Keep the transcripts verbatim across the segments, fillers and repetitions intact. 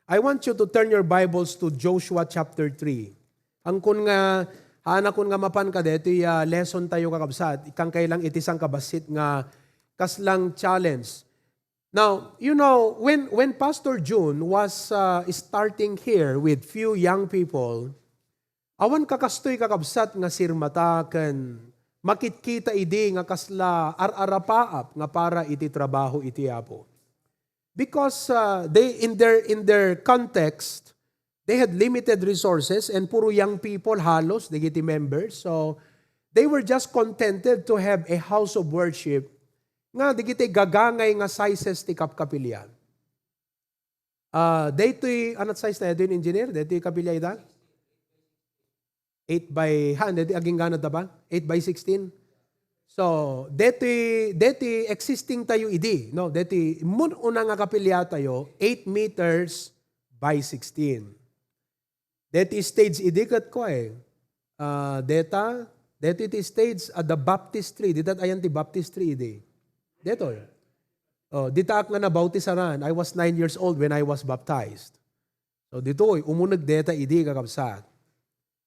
I want you to turn your Bibles to Joshua chapter three. Angkon nga, haanakon nga mapan ka detoy, ah, lesson tayo, kakabsat, ikkan kay lang iti sangkabassit nga kaslang challenge. Now, you know, when, when Pastor Jun was, uh, starting here with few young people, awan kakastoy, kakabsat, nga sirmata ken makitkita idi nga kasla ar-arapaap nga para iti trabaho iti Apo. Because, uh, they, in their, in their context, they had limited resources and puro young people halos dagiti members. So, they were just contented to have a house of worship nga dagiti gagangay nga sizes ti kapkapilya. Ah, daytoy, anat size na daytoy, engineer? Daytoy kapilya ita? Eight by, ha, daytoy aginggana ta ba? Eight by sixteen? So, daytoy, daytoy existing tayo idi, no? Daytoy mun-una nga kapilya tayo, eight meters by sixteen. Deti stage idi ket kua, eh. Ah, deta, deti ti stage at the baptistry. Dita ayan ti baptistry idi. Detoy. Oh, dita ak nga nabautisaran. I was nine years old when I was baptized. So, ditoy, umuneg deta idi, kakabsat.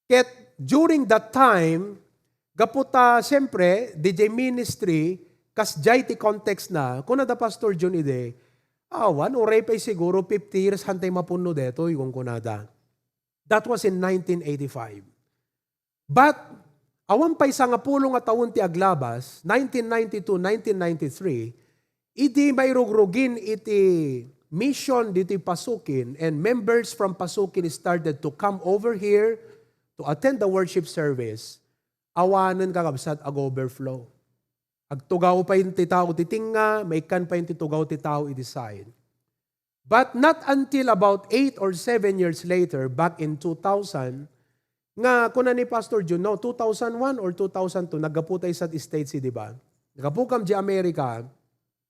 Ket during that time, gapu ta, siyempre, D J ministry, kasjay ti context na, kuna da Pastor Jun idi, awan, uray pay siguro fifty years, hantay mapunno detoy, kunkunada. That was in nineteen eighty-five. But, awan pay sangapulo nga tawen ti aglabas, nineteen ninety-two, nineteen ninety-three, idi mairugrugin iti mission ditoy Pasukin, and members from Pasukin started to come over here to attend the worship service, awanen, kakabsat, ag-overflow. Agtugaw pay ti tao ti tengnga, maikkan pay ti tugaw ti tao iti side. But not until about eight or seven years later, back in two thousand, nga kuna ni Pastor Jun, no, two thousand one or two thousand two, naggapu tayo sa States, di ba? Naggapu kam di Amerika,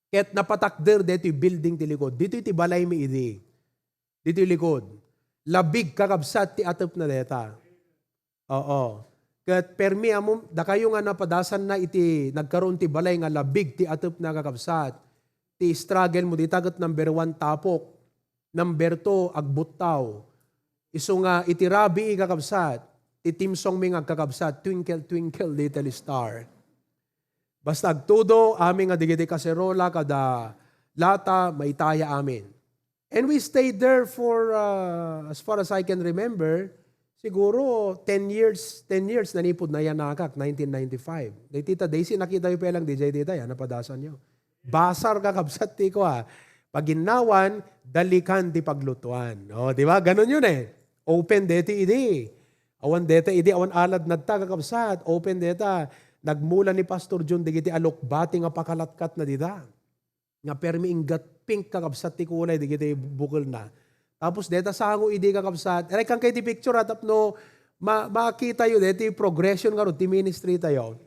ket napatakder detoy building ti likod. Ditoy ti balay mi idi. Ditoy likod. Labig, kakabsat, ti atep na deta. Oo. Ket permi, amom, dakayo nga napadasanna iti nagkaroon ti balay nga labig ti atepna, kakabsat. Ti struggle mo dita ket number one, tapok. Number two, agbuttaw. Isu nga iti rabii, kakabsat, ti theme song mi nga agkakabsat, Twinkle, Twinkle, Little Star. Basta agtudo, amin nga digiti kaserola kada lata, maitaya amin. And we stayed there for, uh, as far as I can remember, siguro ten years, ten years nanipud nayanakak, nineteen ninety-five. Dayta, Daisy, nakita yu pa lang, D J, dita, yan, napadasan yu. Basar, kakabsat, ti ko, ah. Paginnawan, dalikan ti paglutuan. O, di ba? Ganun yun, eh. Open deti idi. Awan deta idi, awan alad nadta, kakabsat. Open deta. Nagmula ni Pastor Jun, digiti alukbati nga pakalatkat na dita. Nga permi inggat pink, kakabsat, ti kulay, digiti bukel na. Tapos deta sango idi, kakabsat. Iray kan kay ti picture, ha, tapno ma-, makita yu deti progression nga rod ti ministry tayo.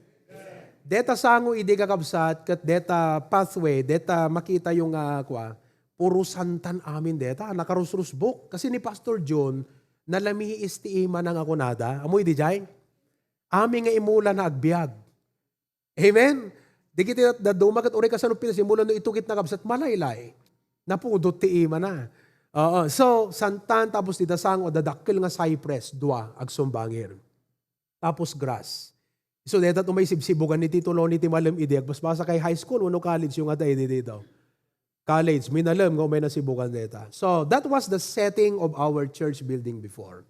Deta sango idi, kakabsat, ket deta pathway, deta makita yu nga, kua, puro santan amin deta, nakarusrusbok. Kasi ni Pastor Jun, nalamiis ti imana nga kunada. Amoy di jay? Amin nga imula na agbiag. Amen? Digiti dadduma ket uray kasano pinasimulan no itugit na, kabsat, malaylay. Napudot ti imana. Oo. So, santan, tapos dita sango, adda dakkel nga cypress, dua, agsumbangir. Tapos grass. So, deta umay sibsibugan ni Tito Loni ti malem idi, agbasbasa kay high school, wenno college, yung ata idi dito. College, minalem nga umay nasibugan deta. So, that was the setting of our church building before.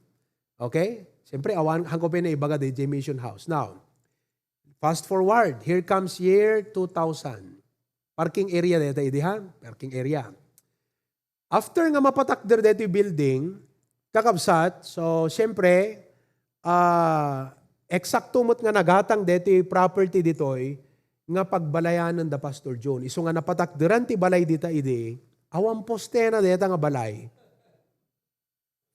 Okay? Siyempre, awan, hangko pa na ibaga di Mission House. Now, fast forward, here comes year two thousand. Parking area deta idi, ha? Parking area. After nga mapatakder detoy building, kakabsat, so, siyempre, ah, eksakto met nga nagatang detoy property ditoy nga pagbalayanen da Pastor Jun. Isu nga napatakderan ti balay dita idi, awan postena deta nga balay.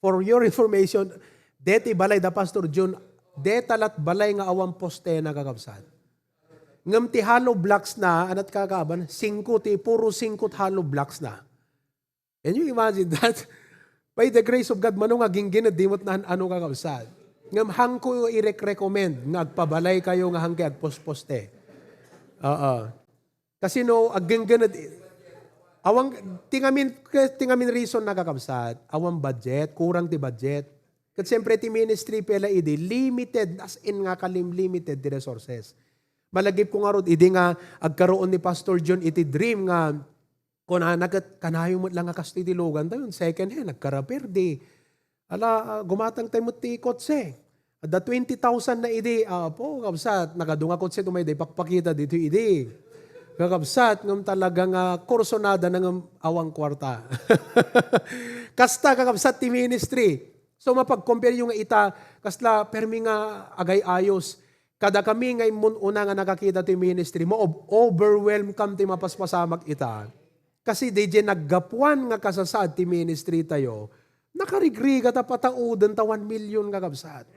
For your information, deti balay da Pastor Jun, deta lat balay nga awan postena, kakabsat. Ngem ti hollow blocks na, anat kakaban, singko ti, puro singko ti hollow blocks na. Can you imagine that? By the grace of God, mano nga ginggined, di met naan-ano, kakabsat. Ngem hangko irek-recommend nga agpabalay kayo nga hangke agposposte. Oo. Kasi no, aggenggened, Awan, ti ngamin, ti ngamin reason na, kakabsat, awan budget, kurang ti budget. Ket siyempre, ti ministry pay la idi, limited, as in nga kalim-, limited ti resources. Malagip ko ngarud, idi nga agkaroon ni Pastor John iti dream nga, kunana ket, kanayon met la nga kastoy ti lugantayo, second hand, agkaraper di. Ala, ah, gumatang tayo met ti kotse. Adda twenty thousand na idi, ah, po, kabsat, nagadu nga kotse, tumay day pakpakita dito idi. Kakabsat, ngem talaga nga kursonada na ngem awan kwarta. Kasta, kakabsat, ti ministry. So, mapag-compare yung nga ita, kasla permi nga agay-ayos. Kada kami nga immun-una nga nakakita ti ministry, ma-, overwhelm kam ti mapaspasamak ita. Kasi di jay naggapuan nga kasasaad ti ministry tayo, nakarigrigat a patauden ta one million, kakabsat.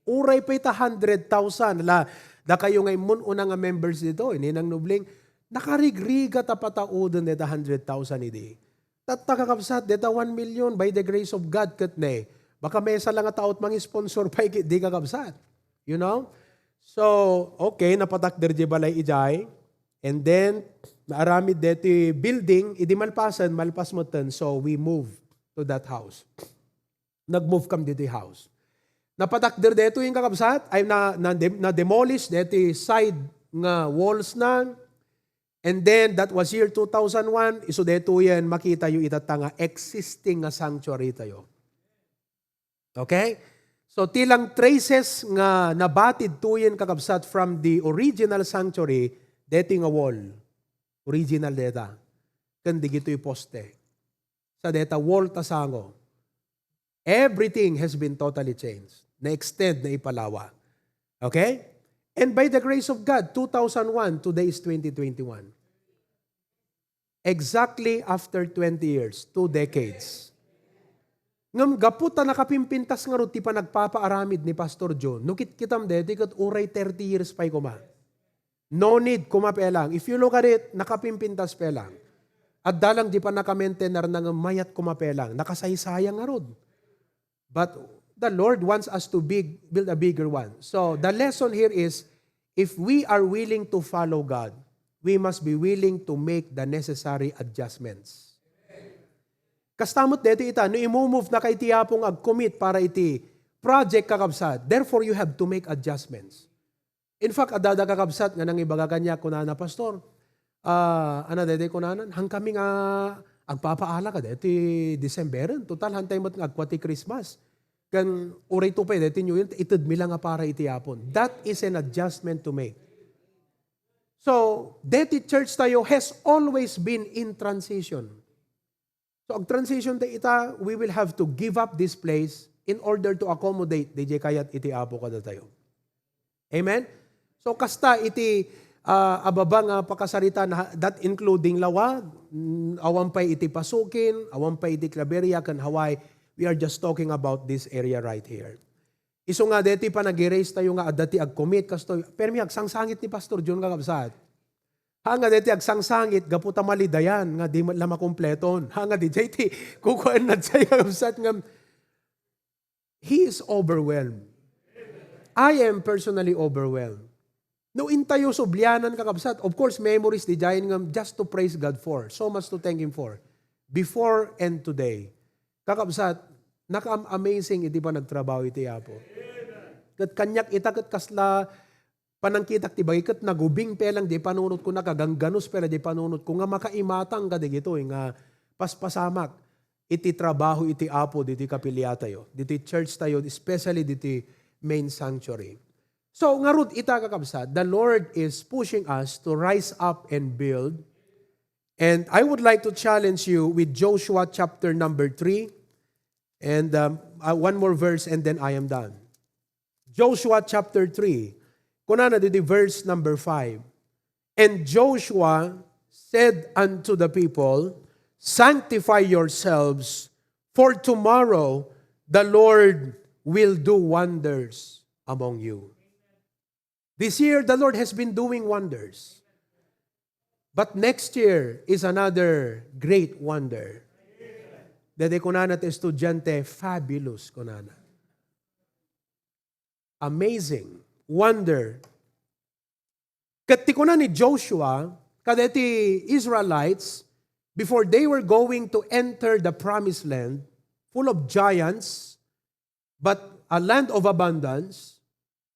Uray pay ta hundred thousand. La, dakayo nga immun-una nga members dito, ininang nubling, nakarigrigat a patauden deta hundred thousand idi. Tatta, kakabsat, deta one million by the grace of God ket ne. Baka maysa la nga tao ti mangisponsor pay ket di, kakabsat. You know? So, okay, napatakder di balay idiay. And then, naaramid deti building, idi malpasen, malpas metten. So, we move to that house. Nag-move kam deti house. Napatakder detoy, kakabsat, ay na, na, na-demolish deti side nga walls na. And then, that was year two thousand one, isu detoyen makitayo itatta nga existing nga sanctuary tayo. Okay? So, ti lang traces nga nabatid toyen, kakabsat, from the original sanctuary, deti nga wall. Original deta. Ken digitoy poste. Sa deta wall ta sango. Everything has been totally changed. Na-extend, naipalawa. Okay? And by the grace of God, two thousand one, today is twenty twenty-one. Exactly after twenty years, two decades. Ngem gapu ta nakapimpintas ngarud ti panagpapaaramid ni Pastor John, no kitkitam deti ket uray thirty years pay koma. No need koma pay lang. If you look at it, nakapimpintas pay lang. Adda lang di pannakamaintainarna ngem mayat koma pay lang. Nakasaysayang ngarud. But the Lord wants us to big, build a bigger one. So the lesson here is, if we are willing to follow God, we must be willing to make the necessary adjustments. Kasta met deti ita, no imu-move na kay ti Apo nga ag-commit para iti project, kakabsat, therefore you have to make adjustments. In fact, adda, adda kakabsat nga nangibaga kaniak, kunana, "Pastor, ah, ana daydi," kunana, "han kami nga agpapaala kadaydi Decemberen. Total, han tayo met nga agkua ti Christmas. Ken uray to pay daydi New Year, ited mi la nga para iti Apo." That is an adjustment to make. So, daydi church tayo has always been in transition. So, ag-transition tayo ita, we will have to give up this place in order to accommodate diay kayat iti Apo kadatayo. Amen? So, kasta iti, ah, ababa nga pakasarita na, that including Laua, mm, awan pay iti Pasukin, awan pay iti Claveria, ken Hawaii, we are just talking about this area right here. Isu nga deti panag-erase tayo nga adda ti ag-commit, kastoy, permi agsangsangit ni Pastor John, kakabsat. Ha nga deti agsangsangit, gapu ta malidayan nga di met la makumpleton. Ha nga diay ti kukuan na diay, kakabsat, nga he is overwhelmed. I am personally overwhelmed. No intayo sublianan, kakabsat, of course, memories diay nga just to praise God for. So much to thank Him for. Before and today. Kakabsat, naka-amazing iti panagtrabaho iti Apo. Ket kaniak ita ket kasla panangkitak ti bagi ket nagubing pay lang diay panunotko, nakagangganus pay lang diay panunotko nga makaimatang kadagitoy nga paspasamak iti trabaho iti Apo, ditoy kapiliatayo, ditoy church tayo, especially ditoy main sanctuary. So, ngarud ita, kakabsat, the Lord is pushing us to rise up and build. And I would like to challenge you with Joshua chapter number three. And, um, uh, one more verse and then I am done. Joshua chapter three. Kunana didi verse number five. And Joshua said unto the people, "Sanctify yourselves, for tomorrow the Lord will do wonders among you." This year, the Lord has been doing wonders. But next year is another great wonder. Dede kunana ti estudiante, fabulous, kunana. Amazing. Wonder. Ket ti kuna ni Joshua, kadeti Israelites, before they were going to enter the promised land, full of giants, but a land of abundance,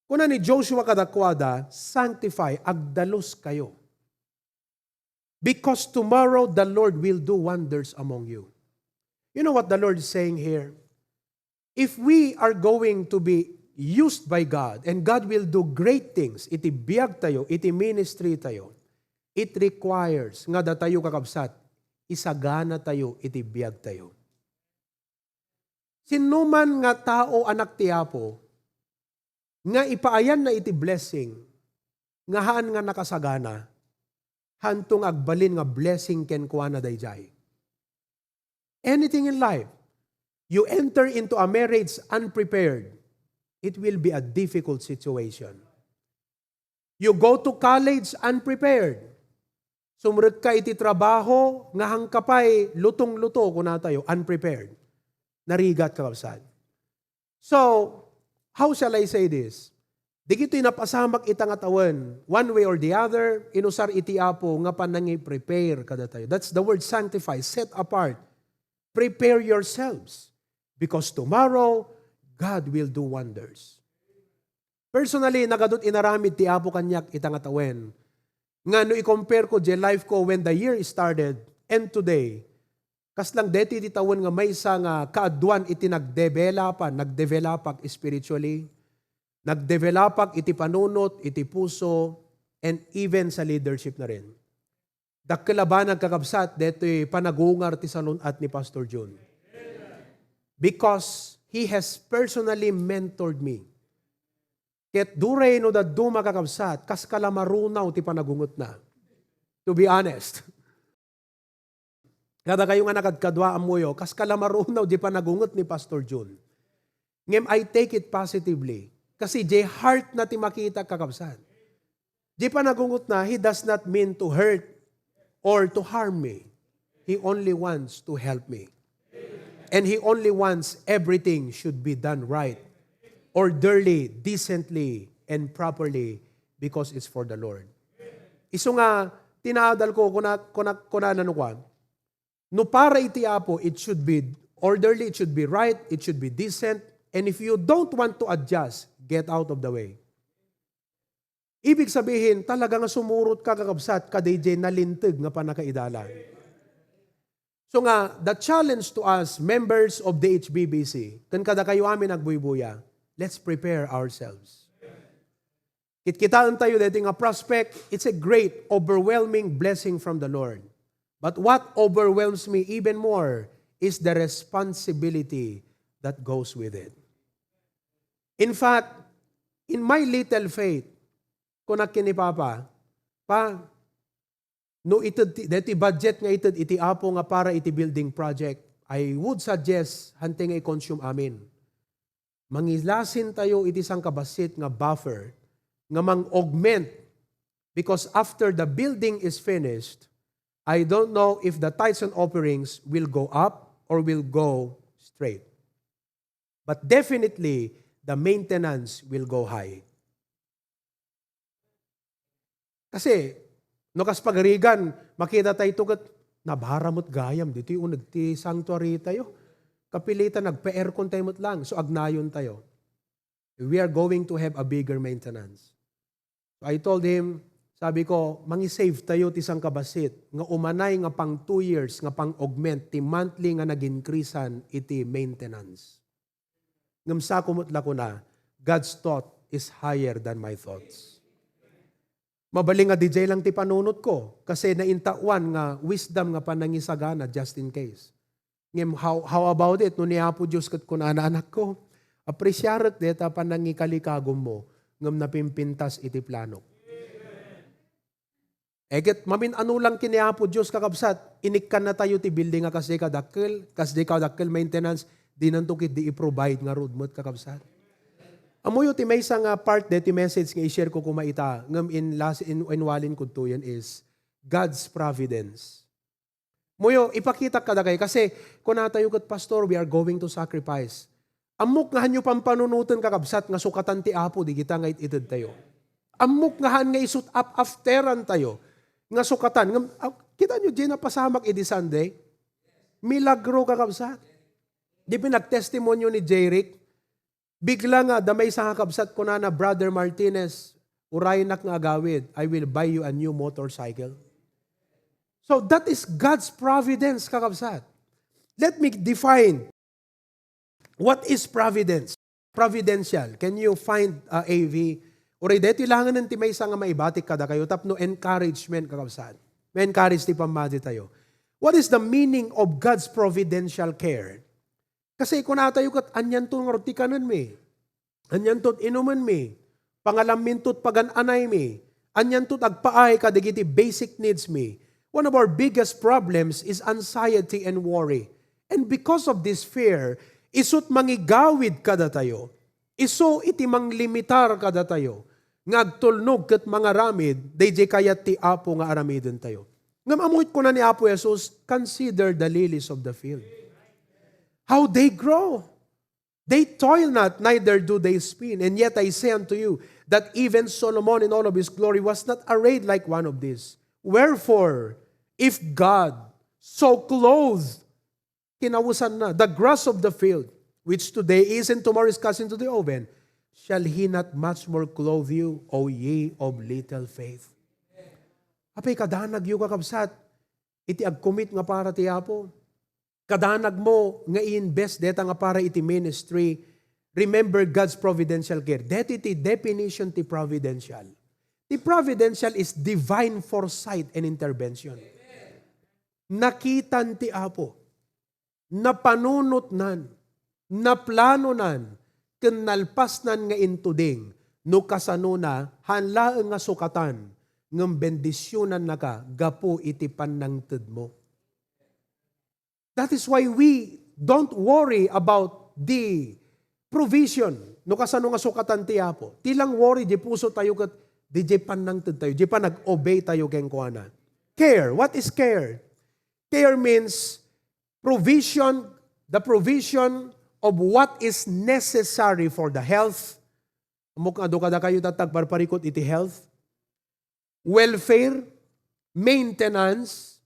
kuna ni Joshua kadakuada, "Sanctify, agdalus kayo. Because tomorrow the Lord will do wonders among you." You know what the Lord is saying here? If we are going to be used by God and God will do great things iti biag tayo, iti ministry tayo, it requires nga datayo, kakabsat, isagana tayo iti biag tayo. Sinnoman nga tao, anak ti Apo, nga ipaayanna iti blessing nga haan nga nakasagana, haanto nga agbalin nga blessing kenkuana daydiay. Anything in life, you enter into a marriage unprepared, it will be a difficult situation. You go to college unprepared. Sumrekka iti trabaho nga hangka pay lutong-luto, kuna tayo, unprepared. Narigat, kakabsat. So, how shall I say this? Dagitoy napasamak ita nga tawen, one way or the other, inusar iti Apo nga panangi-prepare kadatayo. That's the word sanctify, set apart. Prepare yourselves, because tomorrow, God will do wonders. Personally, nagadut inaramid ti Apo kaniak ita nga tawen. Nga no i-compare ko diay life ko when the year started and today, kasla daytoy ti tawen nga maysa nga kaaduan iti nagdebelapan, nagdeveloppak spiritually, nagdeveloppak iti panunot, iti puso, and even sa leadership na rin. Dakkel a banag, kakabsat, daytoy panagungar ti salun-at ni Pastor Jun. Because he has personally mentored me. Ket uray no dadduma, kakabsat, kaska la marunaw ti panagungetna. To be honest. Kadakayo nga nakadkadua, ammoyo, kaska la marunaw diay panagunget ni Pastor Jun. Ngem I take it positively. Kasi diay heart na ti makita, kakabsat. Diay panagungetna, he does not mean to hurt or to harm me. He only wants to help me. And he only wants everything should be done right, orderly, decently, and properly because it's for the Lord. Isu nga, tinaadal ko, kuna, kuna, kuna, ano kwa, no para iti Apo, it should be orderly, it should be right, it should be decent. And if you don't want to adjust, get out of the way. Ibig sabihin, talaga nga sumurot ka, kakabsat, kadaydiay nalinteg nga pannakaidalan. So nga, the challenge to us, members of the H B B C, ken kadakayo amin agbuybuya, let's prepare ourselves. Kitkitaen tayo daytoy nga prospect, it's a great, overwhelming blessing from the Lord. But what overwhelms me even more is the responsibility that goes with it. In fact, in my little faith, kunak ken ni Papa, "Pa, no ited ti, deti budget nga ited iti Apo nga para iti building project, I would suggest, hantay nga i-consume amin. Mangilasin tayo iti sangkabassit nga buffer nga mang-augment, because after the building is finished, I don't know if the tithes and offerings will go up or will go straight. But definitely, the maintenance will go high." Kasi, no kas pagarigan, makita tayo ket nabara met gayam ditoy uneg ti sanctuary tayo. Kapilitan, nagpa-aircon tayo met lang. So, agnayon tayo. We are going to have a bigger maintenance. So, I told him, sabi ko, "Mangi-save tayo ti sangkabassit nga umanay nga pang two years nga pang-augment ti monthly nga nag-increasean iti maintenance." Ngem sako met la kuna, "God's thought is higher than my thoughts." Mabalin nga diay lang ti panunot ko, kasi naintawan nga wisdom nga panangisagana just in case. Ngem how, how about it no ni Apo Dios ket kunana, "Anakko, apresiarek deta panangikalikagummo, ngem napimpintas iti planok." Eh, ket mamin-ano lang ken ni Apo Dios, kakabsat, inikkannatayo ti building a kasdi kadakkel, kasdi kadakkel maintenance, dinanto ketdi i-provide ngarud met, kakabsat. Ammoyo ti maysa nga part deti message nga i-share ko koma ita, ngem in last, in, in walin kudtoyen is God's providence. Ammoyo, ipakitak kadakayo, kasi kunatayo ket, "Pastor, we are going to sacrifice." Ammok nga haanyo pampanunoten, kakabsat, nga sukatan ti Apo digita nga it-ited tayo. Ammok nga haan nga isut-, ap-, afteran tayo nga sukatan. Ngem, ah, Kita nyo, di napasamak idi Sunday? Milagro, kakabsat. Di pinagtestimonyo ni Jeric? Bigla nga, da maysa nga kabsat, kunana, "Brother Martinez, uraynak nga agawid. I will buy you a new motorcycle." So, that is God's providence, kakabsat. Let me define what is providence. Providential. Can you find, uh, A V? Uray, daytoy langen ti maysa nga maibatik kadakayo tapno encouragement, kakabsat. Ma-encourage ti pammati tayo. What is the meaning of God's providential care? Kasi kunatayo ket, "Anianto ngarud ti kanenmi? Anianto ti inumenmi? Pangalamminto ti pagan-anaymi? Anianto ti agpaay kadagiti basic needs mi?" One of our biggest problems is anxiety and worry. And because of this fear, isu't mangigawid kadatayo. Isu iti manglimitar kadatayo nga agtulnog ket mangaramid daydiay kayat ti Apo nga aramidentayo. Ngem ammoyo ti kuna ni Apo Jesus, "Consider the lilies of the field. How they grow. They toil not, neither do they spin. And yet I say unto you that even Solomon in all of his glory was not arrayed like one of these. Wherefore, if God so clothe," kinawesanna, "the grass of the field, which today is and tomorrow is cast into the oven, shall he not much more clothe you, O ye of little faith?" Apay, kadanagyo, kakabsat, iti agcommit nga para ti Apo. Kadanagmo nga i-invest deta nga para iti ministry. Remember God's providential care. Deti ti definition ti providential. Ti providential is divine foresight and intervention. Nakitan ti Apo. Napanunotnan, naplanonan, ken nalpasnan nga intuding no kasanona, haan laeng nga sukatan, ngem bendisionannaka gapu iti pannangtedmo. That is why we don't worry about the provision no kasano nga sukatan ti Apo. Ti lang worry di puso tayo ket di, di pannangted tayo, di panag-obey tayo kenkuana. Care. What is care? Care means provision, the provision of what is necessary for the health. Ammok nga adu kadakayo ti agparparikut iti health, welfare, maintenance,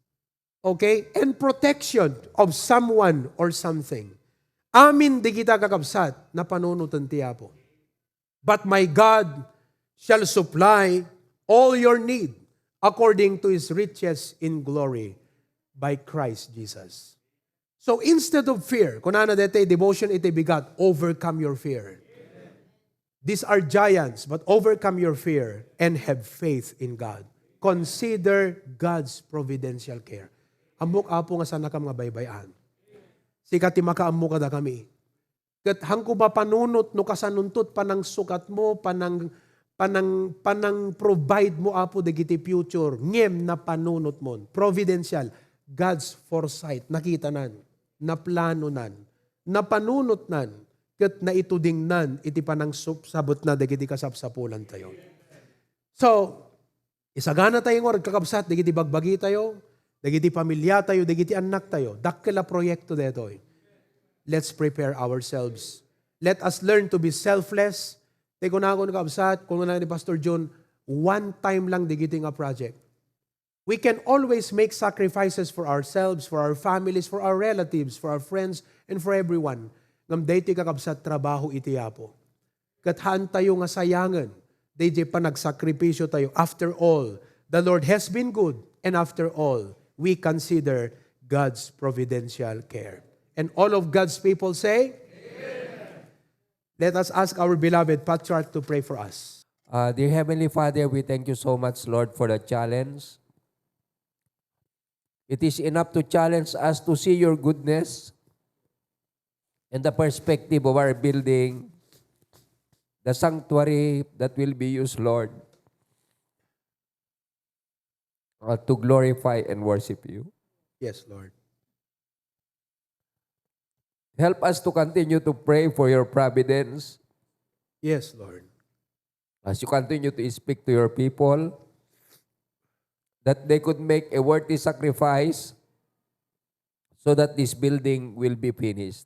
okay, and protection of someone or something. Amin dagita, kakabsat, napanunoten ti Apo. "But my God shall supply all your need according to his riches in glory by Christ Jesus." So instead of fear, kunana daytoy devotion iti bigat, overcome your fear. These are giants, but overcome your fear and have faith in God. Consider God's providential care. Ammok, Apo, nga saannakam nga baybay-an. Sika ti makaammo kadakami. Ket haanko mapanunot no kasanonto ti panangsukatmo, panang-, panang-, panang-provide mo, Apo, dagiti future. Ngem napanunotmon. Providential. God's foresight. Nakitanan. Naplanonan. Napanunotnan. Ket naitudingnan iti panangsubsabutna dagiti kasapsapulantayo. So, isagana tayo nga kakabsat, dagiti bagbagitayo, dagiti pamiliatayo, dagiti annaktayo. Dakkel a proyekto daytoy. Let's prepare ourselves. Let us learn to be selfless. Tay kunakon, kakabsat, kuna ni Pastor John, one time lang dagiti nga project. We can always make sacrifices for ourselves, for our families, for our relatives, for our friends, and for everyone. Ngem daytoy, kakabsat, trabaho iti Apo. Ket haantayo nga sayangen daydiay panagsakripisyo tayo. After all, the Lord has been good, and after all, we consider God's providential care. And all of God's people say, let us ask our beloved patriarch to pray for us. Uh, dear Heavenly Father, we thank you so much, Lord, for the challenge. It is enough to challenge us to see your goodness and the perspective of our building, the sanctuary that will be used, Lord, uh, to glorify and worship you. Yes, Lord. Help us to continue to pray for your providence. Yes, Lord. As you continue to speak to your people, that they could make a worthy sacrifice so that this building will be finished.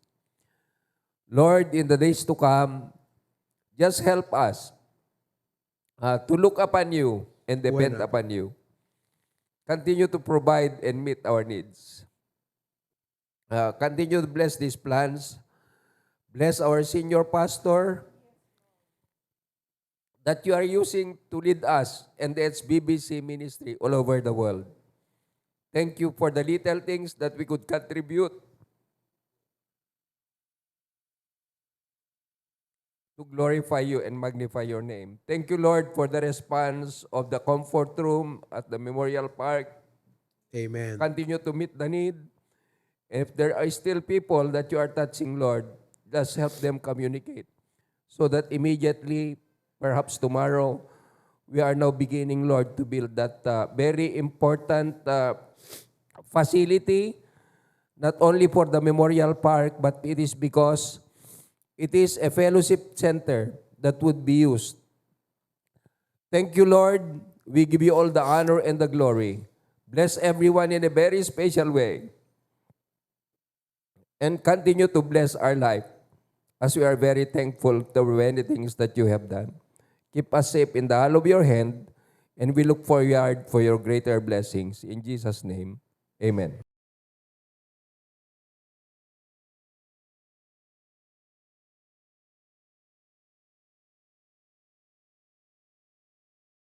Lord, in the days to come, just help us, uh, to look upon you and depend Buena. upon you. Continue to provide and meet our needs. Uh, continue to bless these plans. Bless our senior pastor that you are using to lead us and the H B B C ministry all over the world. Thank you for the little things that we could contribute to glorify you and magnify your name. Thank you, Lord, for the response of the comfort room at the Memorial Park. Amen. Continue to meet the need. If there are still people that you are touching, Lord, just help them communicate so that immediately, perhaps tomorrow, we are now beginning, Lord, to build that uh, very important uh, facility, not only for the Memorial Park, but it is because it is a fellowship center that would be used. Thank you, Lord. We give you all the honor and the glory. Bless everyone in a very special way. And continue to bless our life as we are very thankful to many things that you have done. Keep us safe in the hollow of your hand, and we look forward for your greater blessings. In Jesus' name, amen.